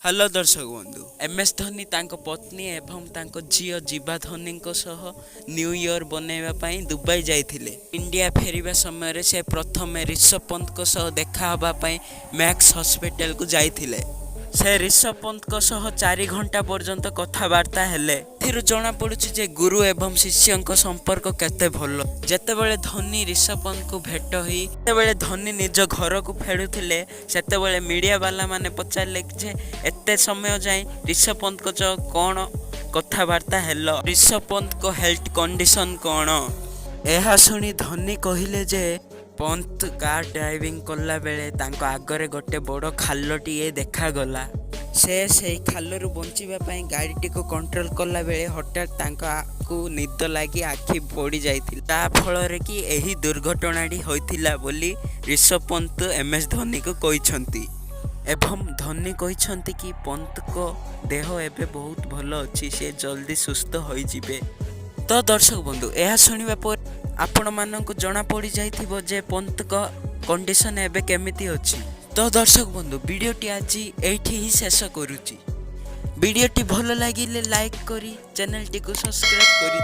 Hello ଦର୍ଶକ ବନ୍ଧୁ, M S Dhoni ତାଙ୍କ ପତ୍ନୀ ଏବଂ ତାଙ୍କ ଝିଅ ଜୀବା ଧୋନିଙ୍କ ସହ ନ୍ୟୁ ଇୟର ବନେଇବା ପାଇଁ ଦୁବାଇ ଯାଇଥିଲେ। ଇଣ୍ଡିଆ ଫେରିବା ସମୟରେ ସେ ପ୍ରଥମେ ରିଷଭ ପନ୍ତଙ୍କ ସହ ଦେଖା ହେବା ପାଇଁ ମ୍ୟାକ୍ସ ହସ୍ପିଟାଲକୁ ଯାଇଥିଲେ। ସେ ରିଷଭ ପନ୍ତଙ୍କ ସହ 4 ଘଣ୍ଟା ପର୍ଯ୍ୟନ୍ତ କଥାବାର୍ତ୍ତା ହେଲେ। ଏଥିରୁ ଜଣାପଡ଼ୁଛି ଯେ ଗୁରୁ ଏବଂ ଶିଷ୍ୟଙ୍କ ସମ୍ପର୍କ କେତେ ଭଲ। ଯେତେବେଳେ ଧୋନି ରିଷଭ ପନ୍ତଙ୍କୁ ଭେଟ ହୋଇ ଯେତେବେଳେ ଧୋନି ନିଜ ଘରକୁ ଫେରୁଥିଲେ, ସେତେବେଳେ ମିଡ଼ିଆ ବାଲା ମାନେ ପଚାରିଲେ ଯେ ଏତେ ସମୟ ଯାଏଁ ରିଷଭ ପନ୍ତଙ୍କ ସହ କ'ଣ କଥାବାର୍ତ୍ତା ହେଲ, ରିଷଭ ପନ୍ତଙ୍କ ହେଲ୍ଥ କଣ୍ଡିସନ କ'ଣ? ଏହା ଶୁଣି ଧୋନି କହିଲେ ଯେ ପନ୍ତ କାର୍ ଡ୍ରାଇଭିଂ କଲାବେଳେ ତାଙ୍କ ଆଗରେ ଗୋଟେ ବଡ଼ ଖାଲଟିଏ ଦେଖାଗଲା। ସେ ସେଇ ଖାଲରୁ ବଞ୍ଚିବା ପାଇଁ ଗାଡ଼ିଟିକୁ କଣ୍ଟ୍ରୋଲ କଲାବେଳେ ହଠାତ୍ ତାଙ୍କୁ ନିଦ ଲାଗି ଆଖି ପଡ଼ି ଯାଇଥିଲା। ତା ଫଳରେ କି ଏହି ଦୁର୍ଘଟଣାଟି ହୋଇଥିଲା ବୋଲି ରିଷଭ ପନ୍ତ ଏମ୍ ଏସ୍ ଧୋନିକୁ କହିଛନ୍ତି। ଏବଂ ଧୋନି କହିଛନ୍ତି କି ପନ୍ତଙ୍କ ଦେହ ଏବେ ବହୁତ ଭଲ ଅଛି, ସେ ଜଲ୍ଦି ସୁସ୍ଥ ହୋଇଯିବେ। ତ ଦର୍ଶକ ବନ୍ଧୁ, ଏହା ଶୁଣିବା ପରେ ଆପଣମାନଙ୍କୁ ଜଣା ପଡ଼ିଯାଇଥିବ ଯେ ପନ୍ତଙ୍କ କଣ୍ଡିସନ ଏବେ କେମିତି ଅଛି। ତ ଦର୍ଶକ ବନ୍ଧୁ, ଭିଡ଼ିଓଟି ଆଜି ଏଇଠି ହିଁ ଶେଷ କରୁଛି। ଭିଡ଼ିଓଟି ଭଲ ଲାଗିଲେ ଲାଇକ୍ କରି ଚ୍ୟାନେଲଟିକୁ ସବସ୍କ୍ରାଇବ୍ କରି